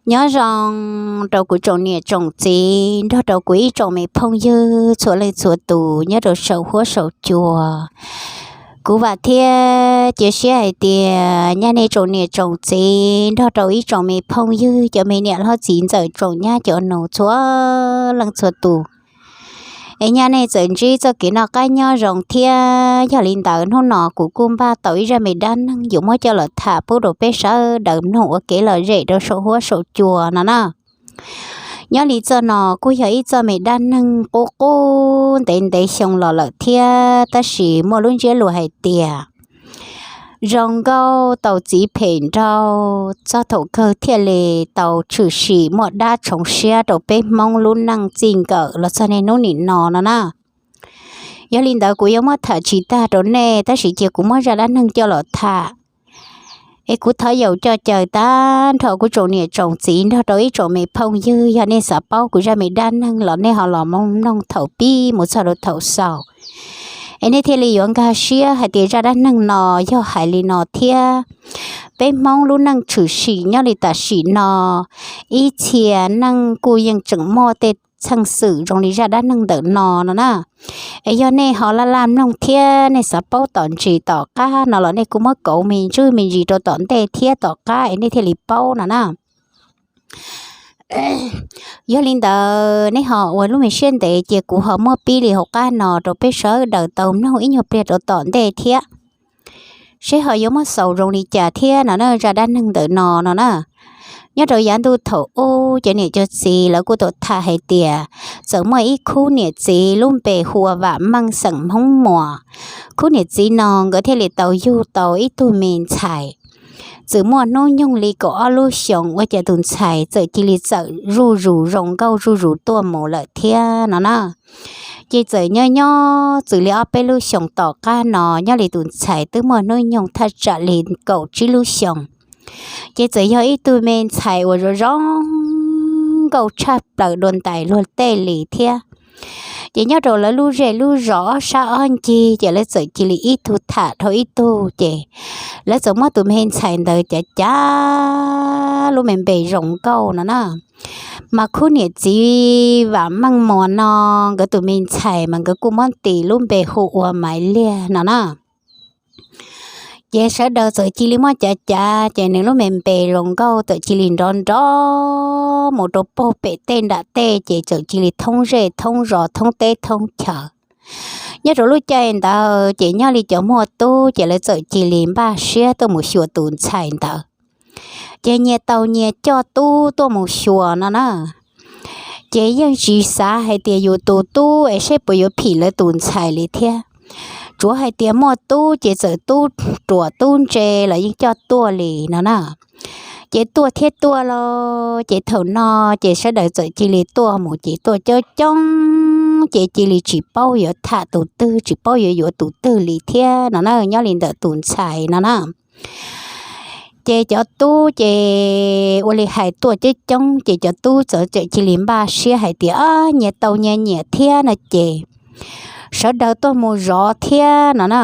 Nyob zoo rau kuv tsoom niam tsoom txiv nrog rau kuv ib tsoom me phooj ywg txhua leej txhua tus nyob rau saum huab saum cua. Kuv vam thiab cia siab hais tias nyaj nej tsoom niam tsoom txiv nrog rau ib tsoom me phooj ywg cov me niam hlob txiv ntxawm tsoom nyab cov nus txhua leej txhua tus es nyaj nej txawm ntsib txoj kev noj qab nyob zoo thiab. Yog li ntawd hnub no kuv kuj npaj tau ib zaj me dab neeg yuav muab coj los tham pub rau peb sawv daws mloog ua kev lom zem rau saum huab saum cua no na. Nyob li txoj no kuj yog ib txoj me dab neeg qub qub ntev ntev xyoo los lawm thiab, tab sis muaj lub ntsiab lus hais tias zoo nkauj tau txiv phem nrau, txog thaum kawg thiaj li tau tshwm sim muaj dab tshoov siab rau peb Hmoob lub neej txij nkawm los txog niaj hnub nim no no na. Yog li ntawd kuv yuav muab tham tsis tag rau nej, tab sis cia kuv muab zaj dab neeg coj los tham. Es kuv thov yaum coj caw tag nrho kuv tsoom niam tsoom txiv nrog rau ib tsoom me phooj ywg, yog nej xav paub kuv zaj me dab neeg los nej ho los mloog thaum pib mus txog rau thaum xaus, es nej thiaj li yuav nkag siab hais tias zaj dab neeg no yog hais li no thiab. Peb Hmoob lub neej tshwm sim nyob li tam sim no, ib txhia neej kuj yeej tseem muaj tej txheej xwm zoo li zaj dab neeg ntawm no no na. Es yog nej ho laj laj mloog thiab nej xav paub tom ntsis tom qab no los nej kuj muab kauv me ntsis me ntsis rau tom ntej thiab tom qab es nej thiaj li paub no na. Yog li ntawd nej ho ua lub me siab ntev cia kuv ho muab pib li hauv qab no rau peb sawv daws tau mloog ib nyuag pliag rau tom ntej thiab, seb ho yuav muab xaus zoo li cas thiab no na. Zaj dab neeg ntawm no no na, nyob rau yav ntuj thaum ub cov niam cov txiv lawv kuj tau tham hais tias txawm muaj ib khub niam txiv lub npe hu ua Vam Meej xeem Hmoob Muas. Khub niam txiv no nkawd thiaj li tau yug tau ib tug me ntxhais. Txawm muaj hnub nyoog li kaum ob lub xyoos ua cas tus ntxhais txawm cia li txawm zuj zus zoo nkauj zuj zus tuaj mus lawm thiab no na. Ces txawm nyob nyob txwm li ob peb lub xyoos tom qab no, nyob li tus ntxhais twb muaj hnub nyoog thaj tsam li kaum tsib lub xyoos, ces txawm yog ib tug me ntxhais uas zoo zoo nkauj tshaj plaws dua ntais luag tej li thiab. Ces nyob rau lawv lub zej lub zos ob sab ob ncig ces lawv txawm cia li ib tug tham dhau ib tug, ces lawv txawm muab tus me ntxhais ntawd cav cav lub me npe zoo nkauj no na. Mas khub niam txiv Vam Meej Muas no, nkawd tus me ntxhais mas nkawd kuj muab tis lub npe hu ua Maiv Liag no na. Ces sawv daws txawm cia li muab cav cav, ces nws lub me npe zoo nkauj txawm cia li nrov nrov mus rau puag pem tej nram tej, ces txawm cia li thoob zej thoob zos thoob teb thoob chaw. Nyob rau lub caij ntawd ces nyob li cov muaj tub ces lawv txawm cia li npaj siab tuaj mus xyuas tus ntxhais ntawd. Ces nyias tau nyias coj tub tuaj mus xyuas no na. Ces yeej tsis xav hais tias yus tus tub es seb puas yuav phim lawv tus ntxhais li thiab. Tsuav hais tias muaj tub ces txawm tub ruam tub ntse los yeej coj tuaj li no na. Ces tuaj thiab tuaj los ces thaum no ces sawv daws txawm cia li tuaj mus ces tuaj coob coob ces cia li tsis paub yuav tham tus twg tsis paub yuav yuav tus twg li thiab no na, nyob li ntawm tus ntxhais no na. Ces cov tub ces ua li hais tuaj coob coob ces cov tub txawm txawm cia li npaj siab hais tias nyias tau nyias nyiam thiab no ces sawv daws tuaj mus zov thiab no na.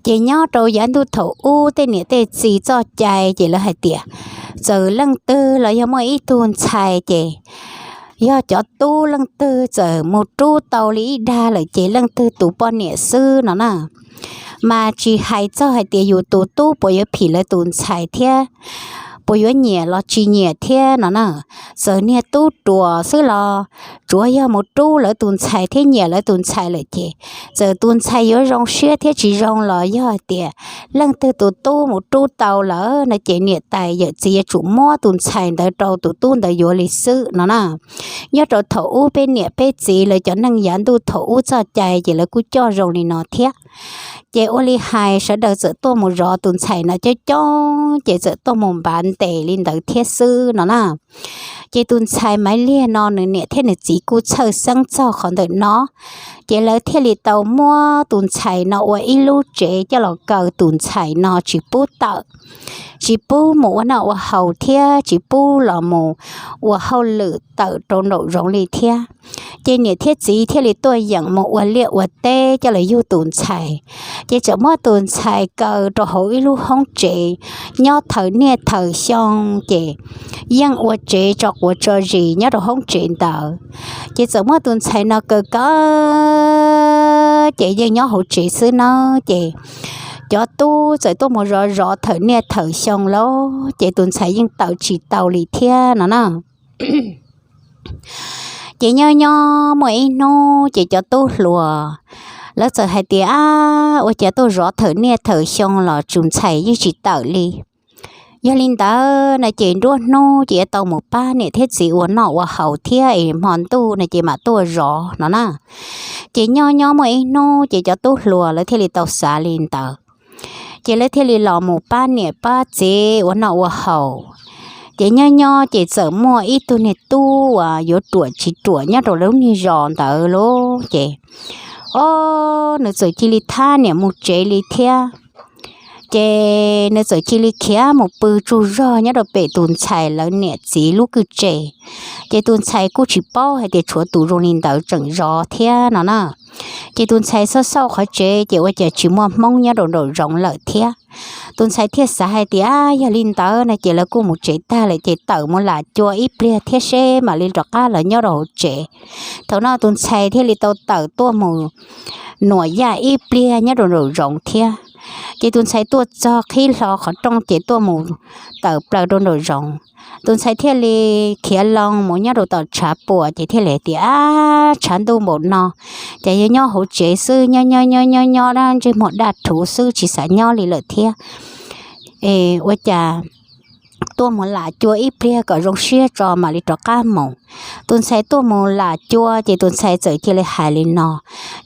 Ces nyob rau yav ntuj thaum ub tej niam tej txiv txoj cai ces lawv hais tias txawm leej twg los yog muaj ib tug ntxhais ces yog cov tub leej twg txawm mus rub tau li ib dag lawm ces leej twg tus poj niam xwb no na. Mas tsis hais txog hais tias yus tus tub puas yuav phim lawv tus ntxhais thiab puas yuav nyiam los tsis nyiam thiab no na. Txawm niag tub ruam xwb los tsuav yog mus rub lawv tus ntxhais thiab nyiam lawv tus ntxhais lawm ces txawm tus ntxhais yuav zoo siab thiab tsis zoo los yog hais tias leej twg tus tub mus rub tau lawm no ces niam tais yawm txiv yuav tsum muab tus ntxhais ntawd rau tus tub ntawd yuav li xwb no na. Nyob rau thaum ub peb niam peb txiv lawv cov neej yav ntuj thaum ub txoj cai ces lawv kuj coj zoo li no thiab. Ces ua li hais sawv daws txawm tuaj mus zov tus ntxhais no coob coob ces txawm tuaj mus npav ntes li ntawd thiab xwb no na. Ces tus ntxhais Maiv Liag no nws niam thiab nws txiv kuj txhawj xeeb txog qhov ntawm no, ces lawv thiaj li tau muab tus ntxhais no ua ib lub tsev coj los kaw tus ntxhais no tsis pub tawm, tsis pub mus ua noj ua haus thiab tsis pub los mus ua hauj lwm tawm rau nraum zoov li thiab. Ces niam thiab txiv thiaj li tuaj yeem mus ua liaj ua teb coj los yug tus ntxhais. Ces txawm muab tus ntxhais kaw rau hauv ib lub hoob tsev, nyob thawm niaj thawm xyoo ces yeej ua tsev tso quav tso zis nyob rau hoob tsev ntawd. Ces txawm muaj tus ntxhais no kaw kawg ces yeej nyob hauv tsev xwb nawb. Ces cov tub txawm tuaj mus zov zov thawm niaj thawm xyoo lawm ces tus ntxhais yeej tawm tsis tau li thiab no na. Ces nyob nyob muaj ib hnub ces cov tub hluas lawv txawm hais tias, ab, ua cas tuaj zov thawm niaj thawm xyoo los tus ntxhais yeej tsis tawm li. Yog li ntawd no ces nruab hnub ces yuav tau mus pab niam thiab txiv ua noj ua haus thiab es hmo ntuj no ces mam tuaj zov no na. Ces nyob nyob muaj ib hnub ces cov tub hluas lawv thiaj li tau xav li ntawd. Ces lawv thiaj li los mus pab niam pab txiv ua noj ua haus. Ces nyob nyob ces txawm muaj ib tug niag tub uas yuav ruam tsis ruam nyob rau lub niag zos ntawd lauj. Ces, o, nws txawm cia li thab niam mus tsev li thiab. Ces nws txawm cia li khiav mus pw tsaug zog nyob rau pem tus ntxhais lawv niam txiv lub kwj tse. Ces tus ntxhais kuj tsis paub hais tias tshuav tus zoo li ntawd tseem zov thiab no na. Ces tus ntxhais xauj xauj qhov tsev ces ua cas tsis muaj hmoob nyob rau nraum zoov lawm thiab. Tus ntxhais thiaj xav hais tias, yog li ntawd no ces lawv kuj mus tsev tag lawm ces tawm mus lam cua ib pliag thiab seb mam li rov qab los nyob rau hauv tsev. Thaum no tus ntxhais thiaj li tau tawm tuaj mus nuam yaj ib pliag nyob rau nraum zoov thiab. Ces tus ntxhais tuaj txog qhib hlo qhov rooj ces tuaj mus tawm plaws rau nraum zoov. Tus ntxhais thiaj li khiav loo mus nyob rau tom tshav puam ces thiaj li tias, ab, tshav ntuj npaum no, ces yog nyob hauv tsev xwb nyob nyob nyob nyob nyob dab ntsej muag daj rhuv xwb tsis xav nyob li lawm thiab. Es ua cas tuaj mus lam cua ib pliag kom zoo siab tso mam li rov qab mus. Tus ntxhais tuaj mus lam cua ces tus ntxhais txawm cia li hais li no.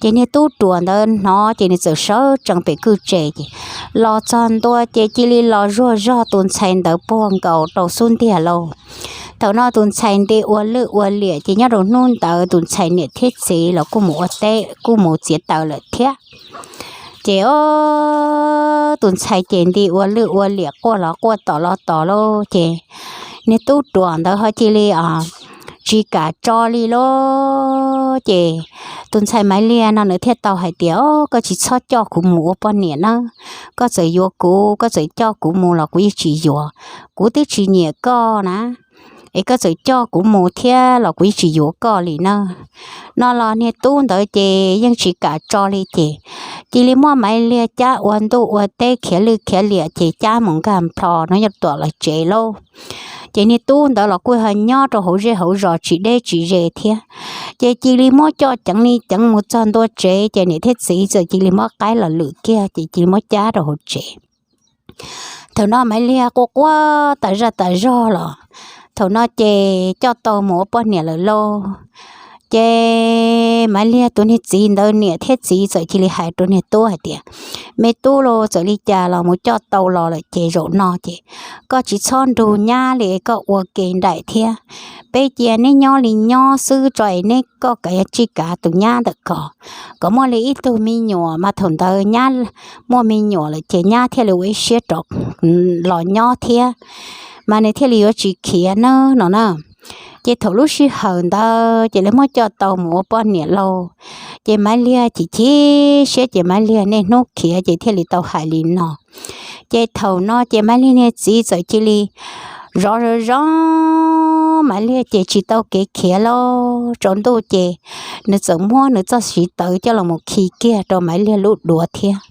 Ces niag tub ruam ntawd hnov ces nws txawm sawv tsees pem kwj tse ces los txog ntua ces cia li los zuag zog tus ntxhais ntawd puag nkaus rau xub ntiag lauj. Thaum no tus ntxhais nti ua lwj ua liam ces nyob rau hnub ntawd tus ntxhais niam thiab txiv los kuj mus ua teb kuj mus txiav taws lawm thiab. Ces o, tus ntxhais ces nti ua lwj ua liam quaj los quaj tom los tom lauj ces niag tub ruam ntawd ho cia li tsis kam tso li lauj. Ces tus ntxhais Maiv Liag no nws thiaj tau hais tias, o, koj tsis txhob coj kuv mus ua poj niam nawb. Koj txawm yuav kuv, koj txawm coj kuv mus los kuv yeej tsis yuav. Kuv twb tsis nyiam koj na, es koj txawm coj kuv mus thiab los kuv yeej tsis yuav koj li na. No los niag tub ntawd ces yeej tsis kam tso li ces cia li muab Maiv Liag cab ua ntuj ua teb khiav lwj khiav liam ces cab mus nkag nplho no nyob tom lawv tsev lauj. Ces niag tub ntawd los kuj ho nyob rau hauv zej hauv zos tsis deb tsis ze thiab. Ces cia li muab coj ceev li ceev mus txog ntua tsev ces niam thiab txiv txawm cia li muab qaib los lwm kiag ces cia li muab cab rau hauv tsev. Thaum no Maiv Liag quaj quaj tas zaj tas zog los thaum no ces coj tau mus ua poj niam lawm lauj. Ces Maiv Liag tus niag txiv ntawd niam thiab txiv txawm cia li hais rau niag tub hais tias, me tub lauj, txawm li cas los mus coj tau los lawm ces zaum no ces koj tsis txhob nrug nyab li, koj ua ke nraim thiab. Peb cia neb nyob li nyob xwb tso es neb koj kav tsij kav tus nyab ntawm ko kom muaj li ib tug me nyuam mas thaum ntawd nyab muaj me nyuam lawm ces nyab thiaj li ua ib siab rov los nyob thiab, mas nws thiaj li yuav tsis khiav nawb no na. Ces thaum lub sij hawm ntawd ces lawv muab coj tau mus ua poj niam lauj. Ces Maiv Liag chim chim siab ces Maiv Liag niaj hnub khiav ces thiaj li tau hais li no. Ces thaum no ces Maiv Liag niag txiv txawm cia li zov zov zov Maiv Liag ces tsis tau kev khiav lauj. Tsaus ntuj ces nws txawm muab nws txoj siv tawv coj los mus khi kiag rau Maiv Liag lub duav thiab.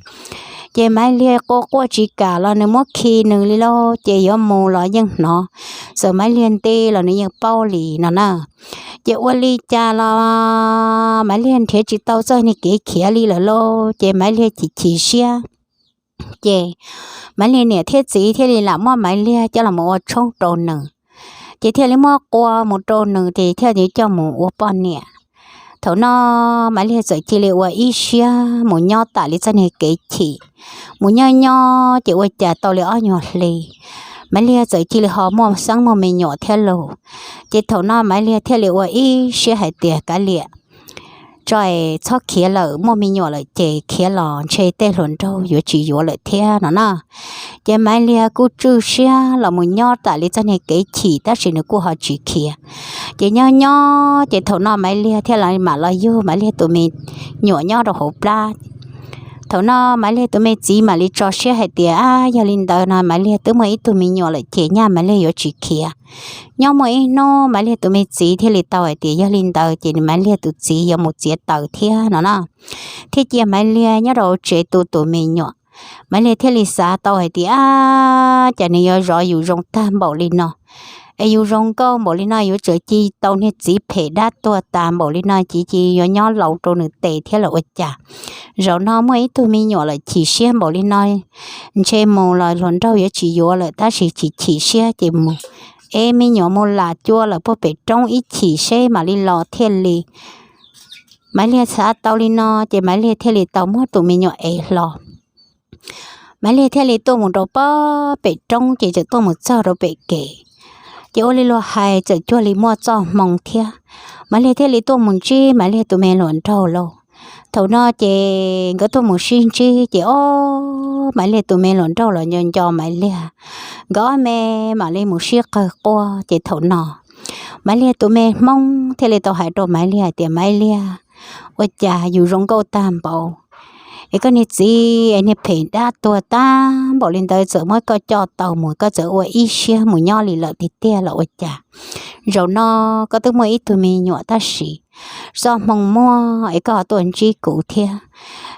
Ces Maiv Liag quaj quaj tsis kam los nws muab khi nws li lauj, ces yuav mus los yeej hnov, txawm Maiv Liag nti los nws yeej paub li no na. Ces ua li cas los Maiv Liag nrhiav tsis tau txoj niag kev khiav li lawm lauj, ces Maiv Liag chim chim siab. Ces Maiv Liag niam thiab txiv thiaj li lam muab Maiv Liag coj los mus ua tshoob rau nws, ces thiaj li muab qua mus rau nws ces thiaj li coj mus ua poj niam. Thaum no Maiv Liag txawm cia li ua ib siab mus nyob tam li txoj niag kev chim, mus nyob nyob ces ua cas tau li ob nyuag hli, Maiv Liag txawm cia li ho muaj xeeb muaj me nyuam thiab lauj. Ces thaum no Maiv Liag thiaj li ua ib siab hais tias kav liam, tso es txhob khiav lawm, muaj me nyuam lawm ces khiav los ntshe tej hluas nraug yuav tsis yuav lawm thiab no na. Ces Maiv Liag kuj tswj siab los mus nyob tam li txoj niag kev chim tab sis nws kuj ho tsis khiav. Ces nyob nyob ces thaum no Maiv Liag thiaj mam los yug Maiv Liag tus me nyuam nyob rau hauv plab. Thaum no Maiv Liag tus me txiv mam li tso siab hais tias, Ab, yog li ntawd no Maiv Liag twb muaj ib tug me nyuam lawm ces nyaj Maiv Liag yuav tsis khiav. Nyob muaj ib hnub Maiv Liag tus me txiv thiaj li tau hais tias yog li ntawd ces Maiv Liag tus txiv yuav mus txiav taws thiab no na, thiaj cia Maiv Liag nyob rau tsev tu tus me nyuam. Maiv Liag thiaj li xav tau hais tias, Ab, cas nws yuav zov yus zoo tag npaum li no, es yus zoo nkauj npaum li no yuav tsum ci tau niag txiv phem dab tuag tas npaum li no ces cia yuav nyob laus rau nws tes thiab los ua cas. Zaum no muaj ib tug me nyuam lawm chim siab npaum li no, ntshe mus los hluas nraug yuav tsis yuav lawm tab sis chim chim siab ces mus, es me nyuam mus lam cua lawm puag pem roob ib chim seb mam li los thiaj li. Maiv Liag xav tau li no ces Maiv Liag thiaj li tau muab tus me nyuam ev hlo. Maiv Liag thiaj li tuaj mus rau puag pem roob ces txawm tuaj mus txog rau pem kev. Ces ua li luag hais txawm cuag li muaj txoj hmoo thiab. Maiv Liag thiaj li tuaj mus ntsib Maiv Liag tus me hluas nraug lauj. Thaum no ces nkawd tuaj mus sib ntsib ces ob, Maiv Liag tus me hluas nraug los nco nco Maiv Liag, nkawd ob me mam li mus sib qawg quaj ces thaum no Maiv Liag tus me hmoob thiaj li tau hais rau Maiv Liag hais tias, Maiv Liag, ua cas yus zoo nkauj tag npaum es koj niag txiv es niag phem dab tuag tag npaum li ntawd txawm muab koj coj tau mus koj txawm ua ib siab mus nyob li lawm tiag tiag los ua cas. Zaum no koj twb muaj ib tug me nyuam tab sis txoj hmoo muaj es koj ho tuaj ntsib kuv thiab.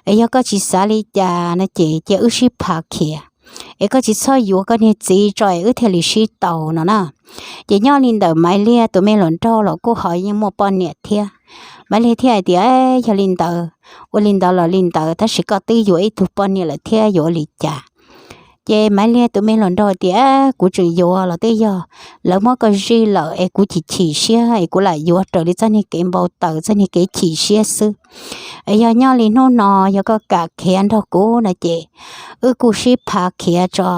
Es yog koj tsis xav li cas no ces cia wb sib phav khiav, es koj tsis txhob yuav koj niag txiv tso es wb thiaj li sib tau no na. Ces nyob li ntawm Maiv Liag tus me hluas nraug los kuj ho yeej muaj poj niam thiab. Maiv Liag thiaj hais tias, Yog li ntawd, ua li ntawd los li ntawd tab sis koj twb yuav ib tug poj niam lawm thiab yuav ua li cas? Ces Maiv Liag tus me hluas nraug tias, Kuv tseem yuav los twb yog lawv muab koj zij lawm es kuv chim chim siab es kuv lam yuav raws li txoj niag kev npau taws txoj niag kev chim siab xwb. Es yog nyob li hnub no yog koj kam khiav nrog kuv no ces wb kuj sib phav khiav tso,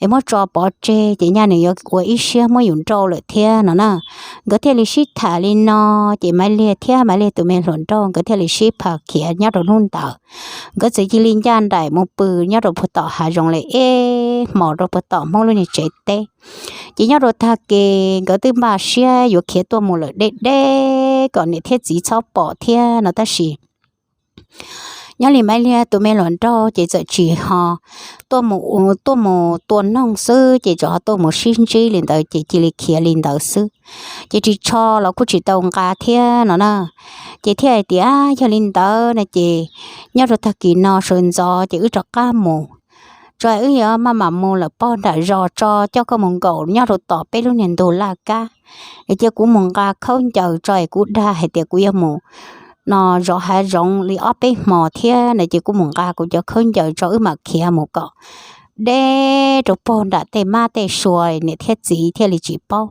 es muab tso pov tseg ces nyaj nws yuav ua ib siab muab yus nrauj lawm thiab no na. Nkawd thiaj li sib tham li no, ces Maiv Liag thiab Maiv Liag tus me hluas nraug nkawd thiaj li sib phav khiav nyob rau hnub ntawd. Nkawd txawm cia li ncaj nraim mus pw nyob rau puag tom hav zoov li ib hmos rau puag tom Hmoob lub niag tsev teb. Ces nyob rau tag kis nkawd twb npaj siab yuav khiav tuaj mus lawm deb deb kom niam thiab txiv txhob pom thiab no tab sis nyob li Maiv Liag tus me hluas nraug ces txawm tsis ho tuaj mus, tuaj mus tua noog xwb ces tsuas ho tuaj mus sib ntsib li ntawd ces cia li khiav li ntawd xwb. Ces ris tsho los kuj tsis tau nqa thiab no na. Ces thiaj hais tias, Yog li ntawd no ces nyob rau tag kis no sawv ntxov ces wb rov qab mus tso, wb yuav maj mam mus lawm pog nram zos tso coj koj mus nkaum nyob rau tom peb lub niag ntug laj kab. Es cia kuv mus nqa khaub ncaws tso es kuv dag hais tias kuv yuav mus no zov hav zoov li ob peb hmos thiab no ces kuv mus nqa kuv cov khaub ncaws tso wb mam khiav mus kom deb rau pog nram tej mab tej sua niam thiab txiv thiaj li tsis paub.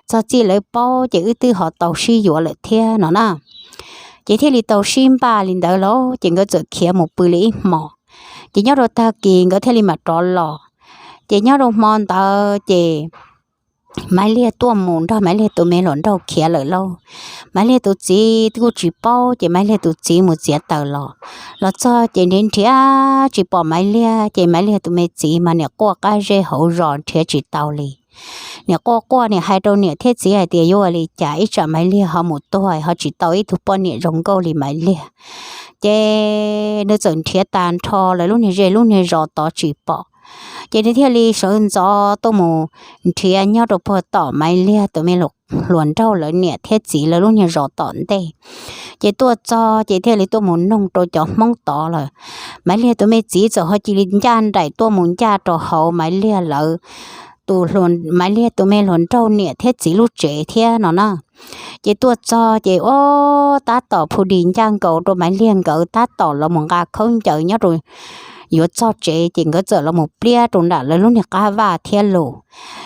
Txog txij lawv paub ces wb twb ho tau sib yuav lawm thiab no na. Ces thiaj li tau sib npaj li ntawd lauj ces nkawd txawm khiav mus pw li ib hmos. Ces nyob rau tag kis nkawd thiaj li mam rov los. Ces nyob rau hmo ntawd ces Maiv Liag tuaj mus nrog Maiv Liag tus me hluas nraug khiav lawm lauj. Maiv Liag tus txiv kuj tsis paub ces Maiv Liag tus txiv mus txiav taws los. Los txog ces nrhiav nrhiav tsis pom Maiv Liag ces Maiv Liag tus me txiv mas niam quaj qab zej hauv zos nrhiav tsis tau li. Niam quaj quaj niam hais rau niam thiab txiv hais tias yuav ua li cas ib tsam Maiv Liag ho mus tuag ho tsis tau ib tug poj niam zoo nkauj li Maiv Liag. Ces nws txawm nrhiav tag nrho lawv lub niag zej lub niag zos tod tsis pom. Ces nws thiaj li sawv ntxov tuaj mus nrhiav nyob rau puag tom Maiv Liag tus me hluas nraug lawv niam thiab txiv lawv lub niag zos tom ntej. Ces tuaj txog ces thiaj li tuaj mus noog rau cov Hmoob tod lawm. Maiv Liag tus me txiv txawm ho cia li ncaj nraim tuaj mus ncaj rau hauv Maiv Liag lawv tus, Maiv Liag tus me hluas nraug niam thiab txiv lub tsev thiab no na. Ces tuaj txog ces ua tab tom phu dis ncaj nkaus rau Maiv Liag nkawd tab tom los mus nqa khaub ncaws nyob rau yuav txog tsev ces nkawd txawm los mus pliab rau nram lawv lub niag qab vaj thiab lus.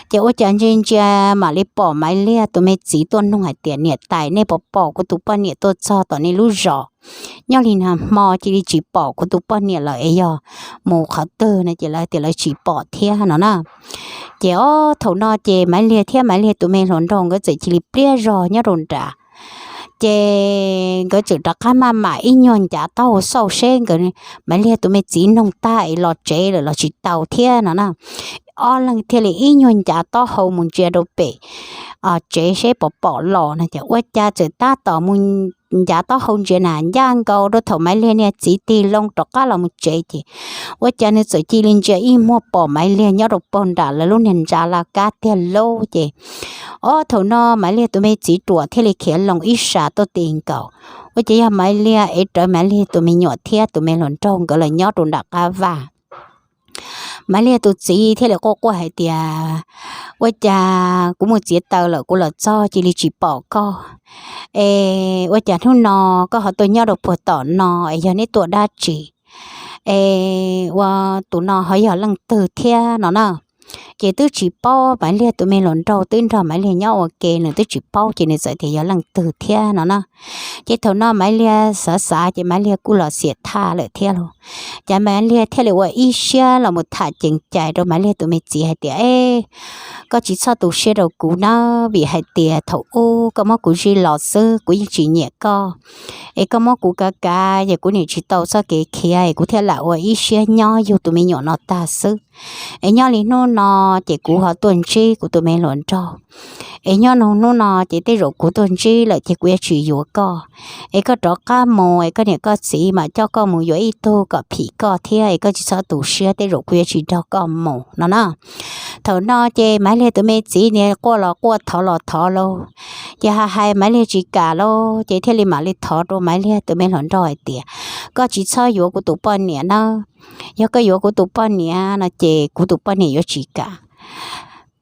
Ces ua cas ntsia ntsia mam li pom Maiv Liag tus me txiv tuaj noog hais tias, Niam tais, nej puas pom kuv tus poj niam tuaj txog tom nej lub zos? Nyob li nag hmo cia li tsis pom kuv tus poj niam lawm es yog mus qhov twg no ces lawv tias lawv tsis pom thiab no na. Ces ob thaum no ces Maiv Liag thiab Maiv Liag tus me hluas nraug nkawd txawm cia li pliab zog nyob rau nrad. Ces nkawd txawm rov qab maj mam ib nyuag ncav taub hau xauj seb nkawd, Maiv Liag tus me txiv noog tag es los tsev lawm los tsis tau thiab no na. ob leeg thiaj li ib nyuag ncav taub hau mus ntsia rau pem tsev seb pom pom los no ces ua cas txawm tab tom mus ncav taub hau ntsia na ncaj nkaus rau thaum Maiv Liag niag txiv tig loo rov qab los mus tsev ces ua cas nws txawm cia li ntsia ib muag pom Maiv Liag nyob rau pag nram lawv lub niag ntsa laj kab tiag lauj. Ces ob thaum no Maiv Liag tus me txiv ruam thiaj li khiav loo ib sab tuaj ti nkaus, ua cas yog Maiv Liag ev rawv Maiv Liag tus me nyuam thiab tus me hluas nraug nkawd los nyob rau nram qab vaj. Maiv Liag tus txiv thiaj li quaj quaj hais tias, ua cas kuv mus txiav taws lawm kuv los txog cia li tsis pom koj es ua cas hnub no koj ho tuaj nyob rau puag tom no es yog neb tuaj dab tsi es ua tus no ho yog leej twg thiab no na. Ces twb tsis paub, Maiv Liag tus me hluas nraug twb nrog Maiv Liag nyob ua ke nws twb tsis paub ces nws txawm tias yog leej twg thiab no na. Ces thaum no Maiv Liag xav xav ces Maiv Liag kuj los xiam thaj lawm thiab lauj. Ces Maiv Liag thiaj li ua ib siab los mus tham ceev cai rau Maiv Liag tus me txiv hais tias, e, koj tsis txhob tu siab rau kuv na, vim hais tias thaum ub koj muab kuv zij los xwb kuv yeej tsis nyiam koj, es koj muab kuv kav kav ces kuv niam tsis tau txoj kev khiav es kuv thiaj lam ua ib siab nyob yug tus me nyuam no tag xwb. Es nyob li hnub no ces kuv ho tuaj ntsib kuv tus me hluas nraug, es nyob nug hnub no ces tej zaum kuv tuaj ntsib lawm ces kuv yuav tsis yuav koj. Es koj rov qab mus es koj niam koj txiv mam coj koj mus yuav ib tug kom phim koj thiab es koj tsis txhob tu siab, tej zaum kuv yuav tsis nrog koj mus no na. Thaum no ces Maiv Liag tus me txiv niag quaj los quaj thov los thov lauj, ces hais hais Maiv Liag tsis kam lauj, ces thiaj li mam li thov rau Maiv Liag tus me hluas nraug hais tias, koj tsis txhob yuav kuv tus poj niam nawb. Yog koj yuav kuv tus poj niam no ces kuv tus poj niam yuav tsis kam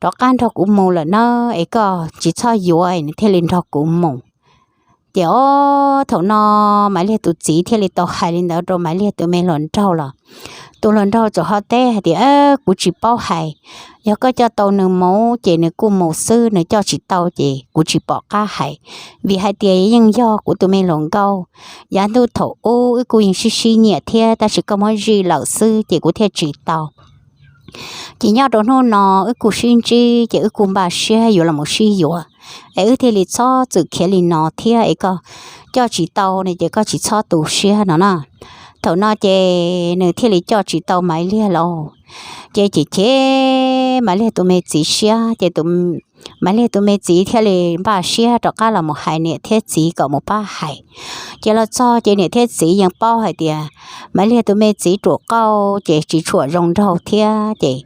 rov qab nrog kuv mus lawm nawb, es koj tsis txhob yuav es nws thiaj li nrog kuv mus. Ces ob thaum no Maiv Liag tus txiv thiaj li tau hais li ntawd rau Maiv Liag tus me hluas nraug los tus hluas nraug txawm ho teb hais tias, kuv tsis paub hais, yog koj coj tau nws mus ces nws kuj mus xwb, nws coj tsis tau ces kuv tsis pom qab hais, vim hais tias yeej yog kuv tus me hluas nkauj, yav ntuj thaum ub wb kuj yeej sib sib nyiam thiab tab sis koj muab zij lawm xwb ces kuv thiaj tsis tau. Ces nyob rau hnub no wb kuj sib ntsib ces wb kuj npaj siab yuav los sib yuav, es wb thiaj li txhob txwm khiav li no thiab, es koj coj tsis tau no ces koj tsis txhob tu siab no na. Thaum no ces nws thiaj li coj tsis tau Maiv Liag lauj. Ces ces ces Maiv Liag tus me txiv siab ces Maiv Liag tus me txiv thiaj li npaj siab rov qab los mus hais niam thiab txiv kom mus pab hais. Ces los txog ces niam thiab txiv yeej paub hais tias Maiv Liag tus me txiv ruam qauj ces tsis tshua zoo nraug thiab ces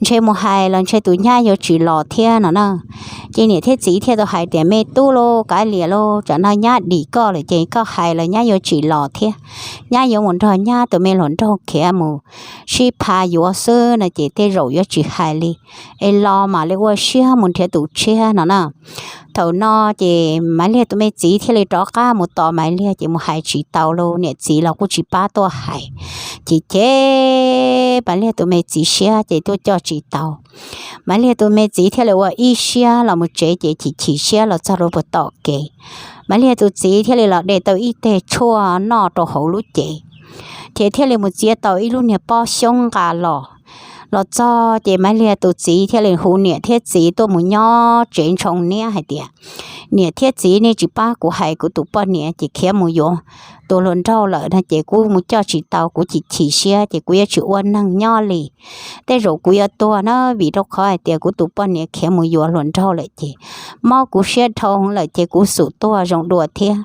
ntshe mus hais los ntshe tus nyab yuav tsis los thiab no na. Ces niam thiab txiv thiaj tau hais tias, me tub lauj, kav liam lauj, tsam no nyab dim koj lawm ces koj hais los nyab yuav tsis los thiab, nyab yuav mus nrog nyab tus me hluas nraug khiav mus sib pha yuav xwb no ces tej zaum yuav tsis hais li, es los mam li ua siab mus nrhiav tus tshiab no na. Thaum no ces Maiv Liag tus me txiv thiaj li rov qab mus tos Maiv Liag ces mus hais tsis tau lauj, niam txiv los kuj tsis pab tuaj hais. Ces ces Maiv Liag tus me txiv siab ces tuaj coj tsis tau. Maiv Liag tus me txiv thiaj li ua ib siab los mus tsev ces chim chim siab los txog rau puag tom kev. Maiv Liag tus txiv thiaj li los de tau ib teg tshuaj noj rau hauv lub cev, ces thiaj li mus txiav tau ib lub niag pob xyoob nqa los. Los txog ces Maiv Liag tus txiv thiaj li hu niam thiab txiv tuaj mus nyob tsev ntshoo niab hais tias, niam thiab txiv, nej tsis pab kuv hais kuv tus poj niam ces khiav mus yuav tus hluas nraug lawm no ces kuv mus coj tsis tau, kuv chim chim siab ces kuv yuav tsis ua neeg nyob li. Tej zaum kuv yuav tuag na, vim rau qhov hais tias kuv tus poj niam khiav mus yuav hluas nraug lawm ces mob kuv siab dhau lawm ces kuv xum tuag zoo dua thiab.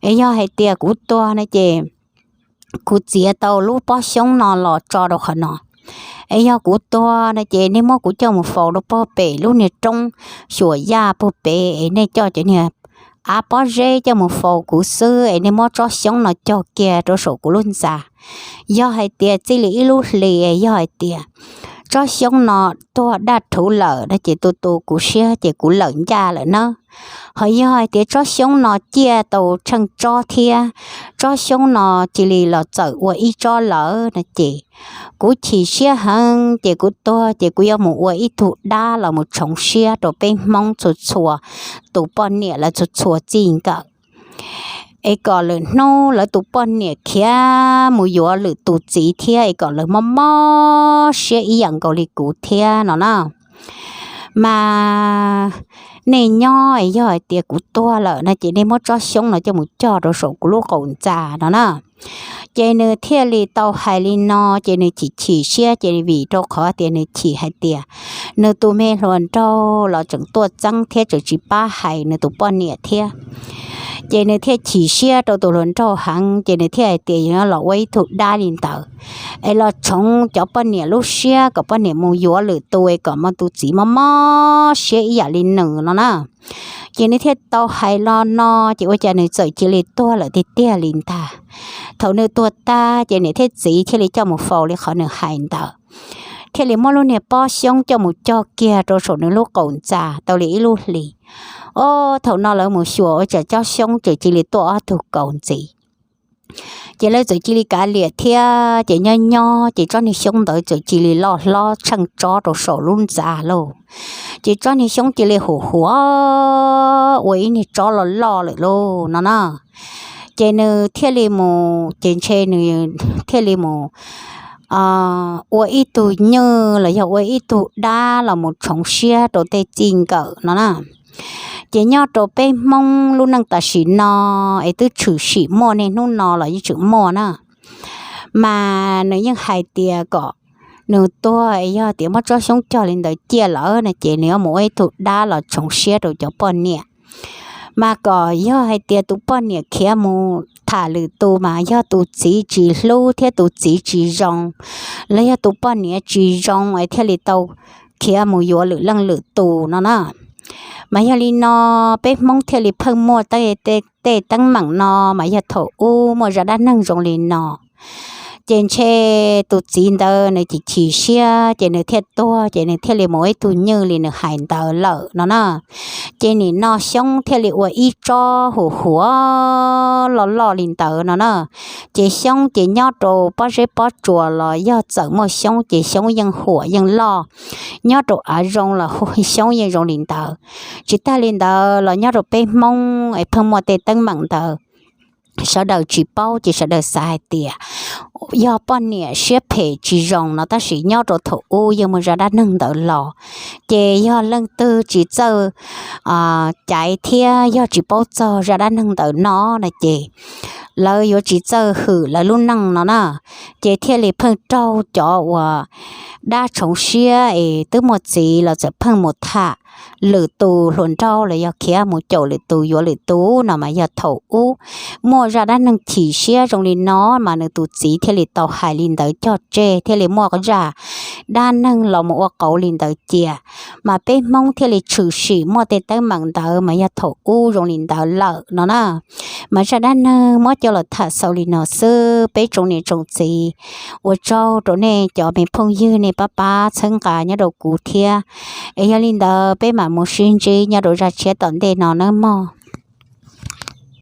Es yog hais tias kuv tuag no ces kuv txiav tau lub pob xyoob no los tso rau qhov no. Es yog kuv tuag no ces nej muab kuv coj mus faus rau puag pem lub niag roob xyuas yaj puag pem es nej coj cov niag av pob zeb coj mus faus kuv xwb es nej muab tsob xyoob no cog kiag rau saum kuv lub ntxa. Yog hais tias txij li ib lub hlis yog hais tias tsob xyoob no tuag daj rhuv lawm no ces tu tu kuv siab ces kuv lawm ncaj lawm na. Ho yog hais tias tsob xyoob no ciaj tau tsheej tsob thiab tsob xyoob no cia li los txawm ua ib tsob lawm no ces kuv chim siab heev ces kuv tuag ces kuv yuav mus ua ib tug dab los mus tshoov siab rau peb Hmoob txhua txhua tus poj niam lawv txhua txhua txij nkawm, es kom lwm hnub lawv tus poj niam khiav mus yuav lwm tus txiv thiab es kom lawv mob mob siab ib yam nkaus li kuv thiab no na. mas nej nyob es yog hais tias kuv tuag lawm no ces nej muab tsob xyoob no coj mus cog rau saum kuv lub qaum ntxa no na. Ces nws thiaj li tau hais li no, ces nws chim chim siab, ces vim rau qhov tias nws chim hais tias nws tus me hluas nraug los tseem tuaj txeeb thiab tseem tsis pab hais nws tus poj niam thiab. Ces nws thiaj chim siab rau tus hluas nraug heev, ces nws thiaj hais tias yog los ua ib tug dab li ntawd es los tshoov cov poj niam lub siab kom poj niam mus yuav lwm tus es kom tus txiv mob mob siab ib yam li nws no na. Ces nws thiaj tau hais li no, ces ua cas nws txawm cia li tuag lawm tiag tiag li ntag. Thaum nws tuag tag ces niam thiab txiv thiaj li coj mus faus li qhov nws hais ntawd, thiaj li muab lub niag pob xyoob coj mus cog kiag rau saum nws lub qaum ntxa tau li ib lub hlis. Ob, thaum no lawv mus xyuas ua cas tsob xyoob tseem cia li tuaj ob tug kaus ntxiv. Ces lawv txawm cia li kav liam thiab, ces nyob nyob ces tsob niag xyoob ntawd txawm cia li loj hlob tsheej tsob rau saum lub ntxa lauj. Ces tsob niag xyoob cia li hum huav ua ib niag tsob loj loj lawm lauj no na. Ces nws thiaj li mus, ces ntshe nws thiaj li mus ua ib tug nywj los yog ua ib tug dab los mus tshoov siab rau tej txij nkawm no na. Ces nyob rau peb Hmoob lub neej tam sim no es twb tshwm sim muaj niaj hnub no los yeej tseem muaj na. Mas nws yeej hais tias kom nws tuag es yog tias muab tsob xyoob cog li ntawd ciaj lawm no ces nws yuav mus ua ib tug dab los tshoov siab rau cov poj niam. Mas kom yog hais tias tus poj niam khiav mus tham lwm tus mas yog tus txiv tsis hlub thiab tus txiv tsis zoo, los yog tus poj niam tsis zoo es thiaj li tau khiav mus yuav lwm leej lwm tus no na. Mas yog li no peb Hmoob thiaj li pheej muaj tej teeb meem no, mas yog thaum ub muaj zaj dab neeg zoo li no. Ces ntshe tus txiv ntawd nws chim chim siab ces nws thiaj tuag, ces nws thiaj li mus ua ib tug nywj li nws hais ntawd lawm no na. Ces nim no xyoob thiaj li ua ib tsob hum huav loj loj li ntawd no na. Ces xyoob ces nyob rau pob zeb pob tsuas los yog txawm muaj xyoob ces xyoob yeej huam yeej loj. Nyob rau av zoo los xyoob yeej zoo li ntawd. Tsis tag li ntawd los nyob rau peb Hmoob es pheej muaj tej teeb meem ntawd, sawv daws tsis paub ces sawv daws xav hais tias yog poj niam siab phem tsis zoo no, tab sis nyob rau thaum ub yeej muaj zaj dab neeg ntawd los. Ces yog leej twg tsis txawj caiv thiab yog tsis paub txog zaj dab neeg ntawm no no ces lawv yuav tsis txawj hwm lawv lub neej no na. Ces thiaj li pheej raug cov uas dab tshoov siab es twb muaj txiv los txawm pheej mus tham lwm tus hluas nraug los yog khiav mus caum lwm tus yuav lwm tus no mas yog thaum ub muaj zaj dab neeg chim siab zoo li no mas nws tus txiv thiaj li tau hais li ntawd cog tseg thiaj li muaj zaj dab neeg los mus ua qauv li ntawd cia. Mas peb Hmoob thiaj li tshwm sim muaj tej teeb meem ntawd mas yog thaum ub zoo li ntawd lawm no na. Mas zaj dab neeg muab coj los tham xaus li no xwb peb tsoom niam tsoom txiv. Ua tsaug rau nej cov me phooj ywg nej pab pab txhawb nqa nyob rau kuv thiab. Es yog li ntawd peb mam mus sib ntsib nyob rau zaj tshiab tom ntej no nawb mog.